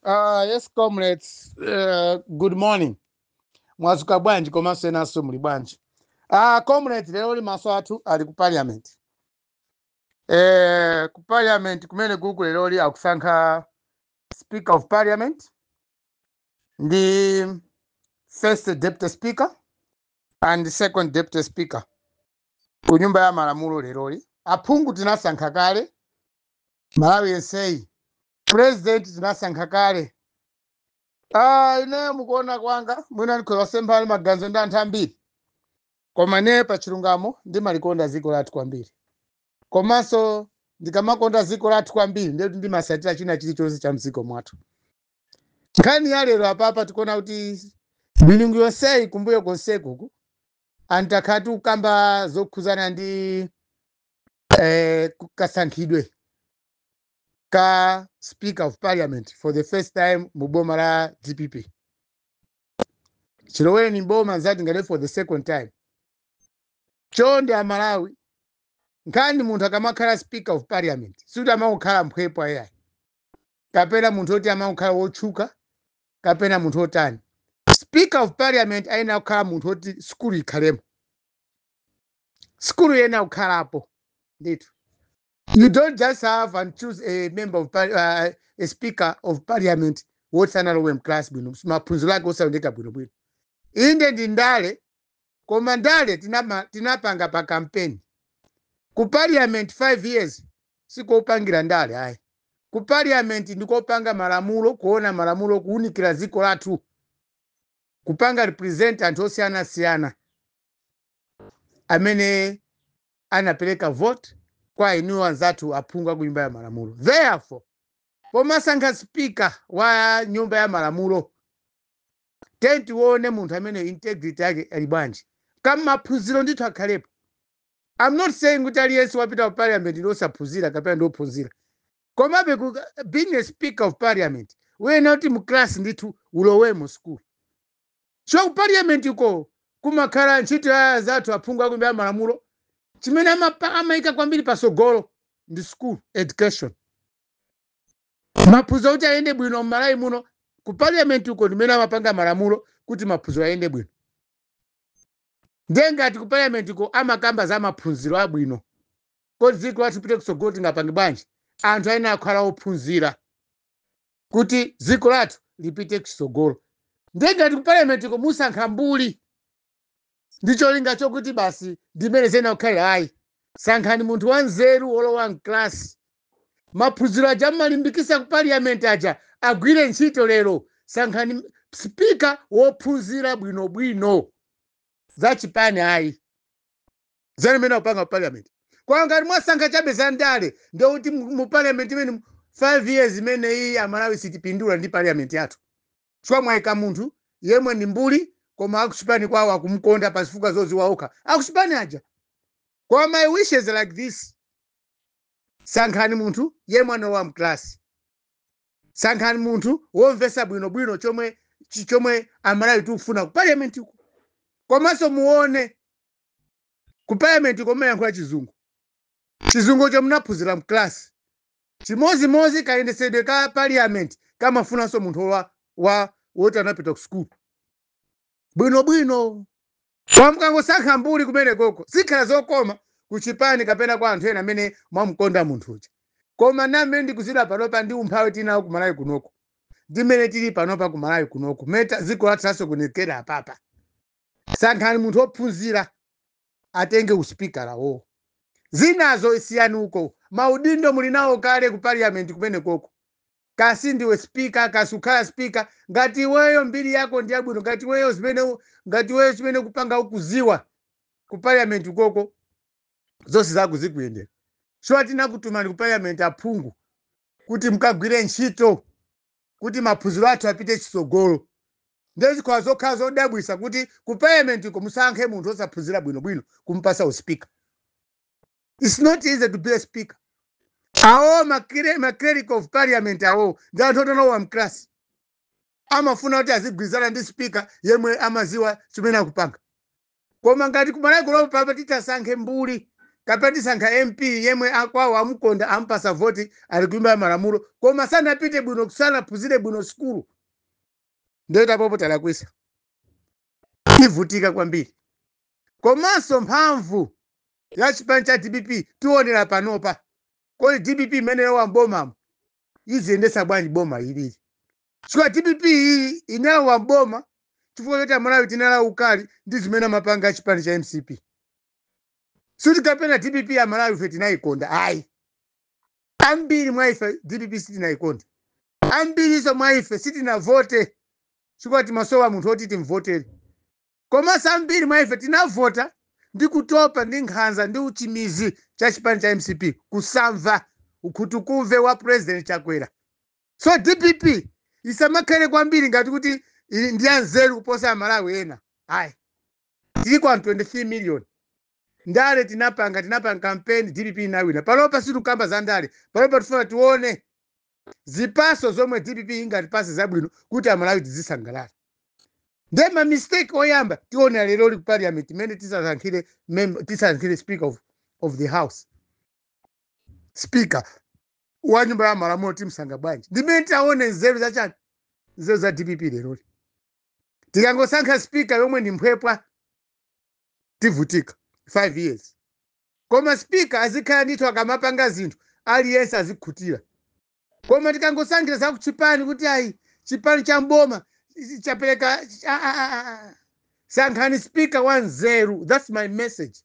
Yes, comrades, good morning. Mwazuka bwanji komanso enanso muli bwanji? Comrades, lero li maso athu ali ku parliament. Ku parliament kumene kuku lero li akusankha Speaker of Parliament ndi First Deputy Speaker and Second Deputy Speaker ku Nyumba ya Malamulo leroli. Aphungu tinasankha kale, Malawi yenseyi. President tinasankha kale. Ineyo mukuona kwanga, mwina ndikhoza kusemphana maganizo ndi anthu ambiri, koma ineyo pa chilungamo ndimalikonda dziko lathu kwambiri. Komanso ndikamakonda dziko lathu kwambiri, ndiye kuti ndimasatira china chilichonse cha mdziko mwathu. Nkhani ya lero apapa, tikuona kuti milungu yonseyi kumbuyo konsekuku anthu akhala tikukamba zokhuzana ndi kasankhidwe ka Speaker of Parliament for the first time mu boma la DPP. Chilowereni boma nzati ngati for the second time. Chonde Amalawi, nkhani munthu akamakhala Speaker of Parliament, sikuti amakukhala mphepo ayayi, kapena munthu oti amakukhala wotchuka, kapena munthu otani. Speaker of Parliament ayenera kukhala munthu oti sukulu ikhalemo, sukulu iyenera kukhalapo ndithu. You don't just have and choose a Speaker of Parliament woti sanalowe m'class bwino, maphunziro ake osaoneka bwinobwino. Inde, ndi ndale, koma ndale tinapanga pa campaign. Ku parliament 5 years sikopangira ndale ayi. Ku parliament ndikopanga malamulo, kuona malamulo, kuwunikira dziko lathu, kupanga represent anthu osiyanasiyana amene anapereka vote kwa inuyo anzathu aphungu ku Nyumba ya Malamulo. Therefore, pomasankha Speaker wa Nyumba ya Malamulo, tiyeni tione munthu amene integrity yake ali bwanji, kamaphunziro ndithu akhalepo. I'm not saying kuti aliyense wapita ku parliament ndi osaphunzira kapena ndi ophunzira, komabe being a Speaker of Parliament, uyenera kuti mu class ndithu ulowemo school. So ku parliament uko kumakhala ntchito ya anzathu aphungu aku Nyumba ya Malamulo. Chimene amayika kwambiri pasogolo ndi school education, maphunziro kuti ayende bwino m'Malawi muno. Ku parliament uko ndimene amapanga malamulo kuti maphunziro ayende bwino. Ndiye ngati ku parliament uko amakamba za maphunziro abwino, kodi dziko lathu pite kutsogolo tingapange bwanji? Anthu ayenera kukhala ophunzira kuti dziko lathu lipite kutsogolo. Ndiye ngati ku parliament uko musankha mbuli ndi cholinga chokuti basi ndimene zena kukhalira, ayi. Sankhani munthu wanzeru wolowa mklasi. Maphunziro aja mmalimbikisa ku parliament aja agwire ntchito lero. Sankhani Speaker wophunzira bwinobwino, za chipani ayi, zimene kupanga ku parliament. Kwa ngati mwasankha chabe za ndale, ndikuti mu parliament imene 5 years imene iyi, Amalawi sitipindula ndi parliament yathu, chifukwa mwayika munthu yemwe ndi mbuli, koma akuchipani kwawo akumukonda pa zifukwa zoziwa okha akuchipani aja. Koma my wishes like this: sankhani munthu yemwe analowa mklasi, sankhani munthu womvesa bwinobwino chomwe Amalawi tikufuna ku parliament uko. Komanso muone ku parliament komayankhula Chizungu, Chizungu cho munaphunzira mklasi. Chimozimozi kayendesedwe ka parliament kamafunanso munthu wa woti anapita ku school bwinobwino. Mukangosankha mbuli kumene koko, zikhala zokoma kuchipani kapena kwa anthu ena amene mwamukonda munthu uja. Koma namene ndikuzidwa panopa ndi umphawi tinawo kuMalawi kunoko, ndimene tili panopa kuMalawi kunoko, meta dziko lathu lasokonekera apapa, sankhani munthu wophunzira atenge usipikala wo. Zinazo isiyani uko. Maudindo muli nawo kale ku parliament kumene koko. Kasi ndiwe Speaker, kasi ukhala Speaker, ngati iweyo mbiri yako ndi yabwino, ngati iweyo zimene, ngati iweyo chimene kupanga ukuziwa, ku parliament ukoko zonse zako zikuyendera. Sure, tinakutumani ku parliament aphungu kuti mukagwire ntchito kuti maphunziro athu apite chitsogolo. Ndezikhala zokhala zodabwisa kuti ku parliament ko musankhe munthu osaphunzira bwinobwino kumpasa uspika. It's not easy to be a Speaker. Awo ma cleric of parliament awo ndi anthu otanowa mklasi, amafuna kuti azigwirizana ndi Speaker yemwe amaziwa chimene akupanga. Koma ngati kuMalawi kulopo papa titasankhe mbuli Kapena tisankha MP yemwe akwawo amukonda, ampasa voti, ali kunyumba ya malamulo, koma sanapite bwino, sanaphunzire bwino sukulu, ndiye tapopo talakwisa, tivutika kwambiri. Komanso mphamvu ya chipani cha DPP tionera panopa. Kodi DPP imene yowa mbomamo iziyendesa bwanji boma ilili? Chifukwa DPP iyi inalowa mboma chifukwa choti Amalawi tinala ukali ndi zimene amapanga chipani cha MCP. Suti kapena DPP Amalawi ife tinayikonda, ayi. Ambiri mwa ife DPP sitinayikonda, ambiriso mwa ife sitinavote chifukwa timasowa munthu woti timvotere. Komanso ambiri mwa ife tinavota ndi kutopa ndi nkhanza ndi uchimizi cha chipani cha MCP, kusamva, ukhutukumve wa President Chakwera. So DPP isamakhale kwambiri ngati kuti ili ndi anzeru kuposa Amalawi ena, ayi. Tili kwa 23 million. Ndale tinapanga campaign, DPP inawina. Panopa sitikukamba za ndale. Panopa tifuna tione zipaso zomwe DPP ingatipase zabwino kuti Amalawi tizisangalala. Ndiye ma mistake oyamba tione lero ku parliament imene tisasankhire speaker of the house, speaker wa nyumba ya malamulo. Timsankha bwanji? Ndimene tiaone nzeru zachani, nzeru za DPP leroli. Tikangosankha speaker yomwe ndi mphwepwa, tivutika 5 years. Koma speaker azikhala ndithu akamapanga zinthu aliyense azikhutira. Koma tikangosankhira za kuchipani kuti ayi, chipani cha mboma chapereka, ah, ah, ah, ah. Sankhani speaker wa nzeru. That's my message.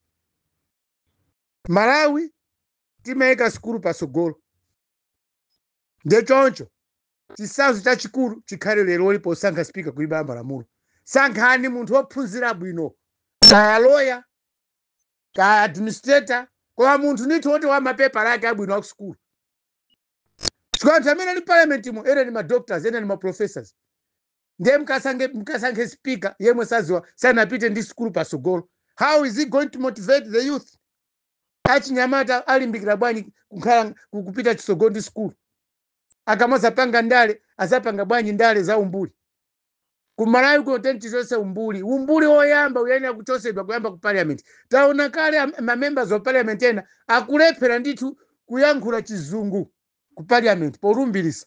Malawi timayika sukulu pasogolo, ndechoncho chisanzo chachikulu chikhale leroli posankha speaker kunyumba ya malamulo. Sankhani munthu wophunzira bwino, kaya lawyer, kaya administrator, koma munthu ndithu woti wa mapepala ake abwino akusukulu. Chifukwa anthu amene ali parliament mo ena ni ma doctors, ena ni ma professors. Ndiye mkasankhe speaker yemwe saziwa, sanapite ndi sukulu pasogolo, how is he going to motivate the youth? Achinyamata alimbikira bwanji kukhala kupita chisogolo ndi sukulu? Akamazapanga ndale, azapanga bwanji ndale za umbuli? Kumalawi kuno tenti tichose umbuli. Umbuli woyamba uyenera kuchosedwa kuyamba ku parliament. Taona kale ma members of parliament ena akulephera ndithu kuyankhula Chizungu ku parliament polumbirisa.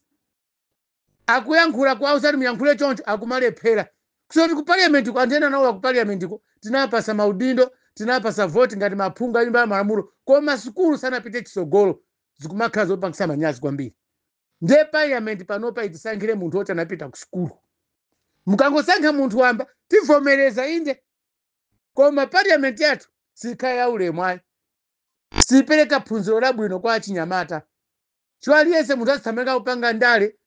Akuyankhula kwausati muyankhule choncho, akumalephera. Kusoti ku parliament ko anthu ena nawo ku parliament ko tinapasa maudindo, tinapasa voti ngati maphungu a nyumba ya malamulo, koma sukulu sanapite chisogolo. Zikumakhala zopangisa manyazi kwambiri. Ndiye parliament panopa itisankhire munthu woti anapita ku sukulu. Mukangosankha munthu wamba, tivomereza inde, koma parliament yathu sikhala ya ulemu ayi, sipereka phunziro labwino kwa achinyamata. Chifukwa aliyense munthu azithamanga kupanga ndale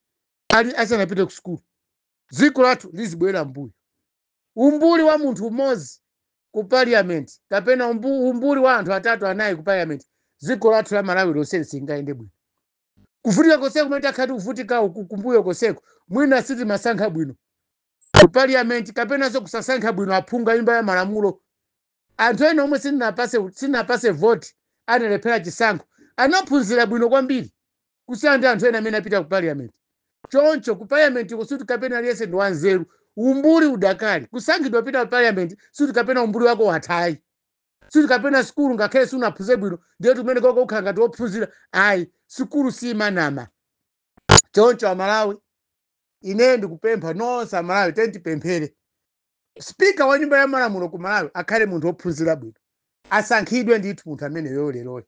ali asanapite ku sukulu, dziko lathu lizibwera mbuyo. Umbuli wa munthu umodzi ku parliament kapena umbuli wa anthu atatu, anayi ku parliament, dziko lathu la Malawi lonse singayende bwino. Kuvutika konseko kumene takhala tikuvutika uku kumbuyo konseko, mwina sitimasankha bwino ku parliament kapenanso kusasankha bwino aphungu a nyumba ya malamulo. Anthu ena omwe sindinapase vote analephera chisankho, anaphunzira bwino kwambiri kusiyana ndi anthu ena amene apita ku parliament. Choncho ku parliament kusuti kapena aliyense ndi wanzeru. Umbuli udakali. Kusankhidwa pita ku parliament suti kapena umbuli wako wathayi, suti kapena sukulu ngakhale sunaphunzire bwino ndiye kumene koko ukhala ngati wophunzira, ayi. Sukulu simanama. Choncho Amalawi, ine ndikupempha nonse Amalawi, tentipemphere speaker wa nyumba ya malamulo ku Malawi akhale munthu wophunzira bwino, asankhidwe ndithu munthu ameneyo leroli.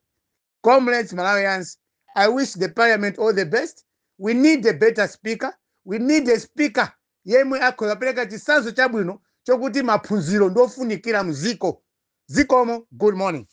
Comrades, Malawians, I wish the parliament all the best. We need a better speaker. We need a speaker yemwe akhoza kupereka chitsanzo chabwino chokuti maphunziro ndofunikira mziko. Zikomo. Good morning.